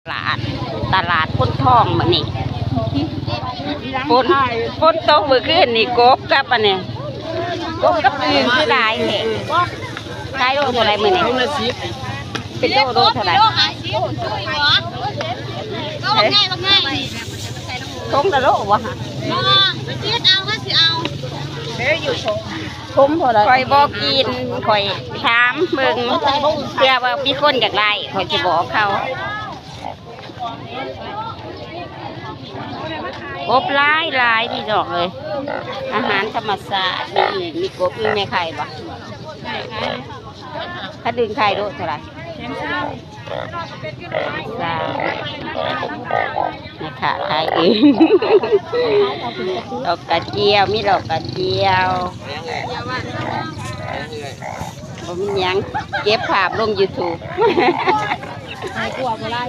ຕະຫຼາດ ຕະຫຼາດໂພນທອງມື້ນີ້ ຝົນ ຝົນຕົກມື້ຄືນນີ້ ກົບກັບອັນນີ້ ກົບກັບອຶ່ງຄືຫຼາຍແທ້. ຂາຍໂລເທົ່າໃດມື້ນີ້? ຖົງລະສິບ ເປັນໂລ ໂລເທົ່າໃດ? ໂລຫ້າສິບ ເອີ ບັກໃຫຍ່ ບັກໃຫຍ່ ຖົງລະໂລບໍ່ຫະ? ບໍ່ ໄປຄິດເອົາ ວ່າຊິເອົາ ຖົງເທົ່າໃດ? ຂ້ອຍບໍ່ກິນ ຂ້ອຍຖາມເບິ່ງ ເພື່ອວ່າມີຄົນຢາກໄດ້ ຂ້ອຍຊິບອກເຂົາ. ກົບຫຼາຍໆ ພີ່ນ້ອງເອີຍ ອາຫານທຳມະຊາດ ມີອຶ່ງ ມີກົບ ມີແມ່ໄຂ່ບໍ່? ຄັນອຶ່ງຂາຍໂລເທົ່າໃດ? ສາມ ແມ່ຄ້າຂາຍອຶ່ງ ດອກກະຈຽວ ມີດອກກະຈຽວ ບໍ່ມີຫຍັງ ເກັບພາບລົງຢູທູບ ໃຫ້ກວ່າບໍ່ໄດ້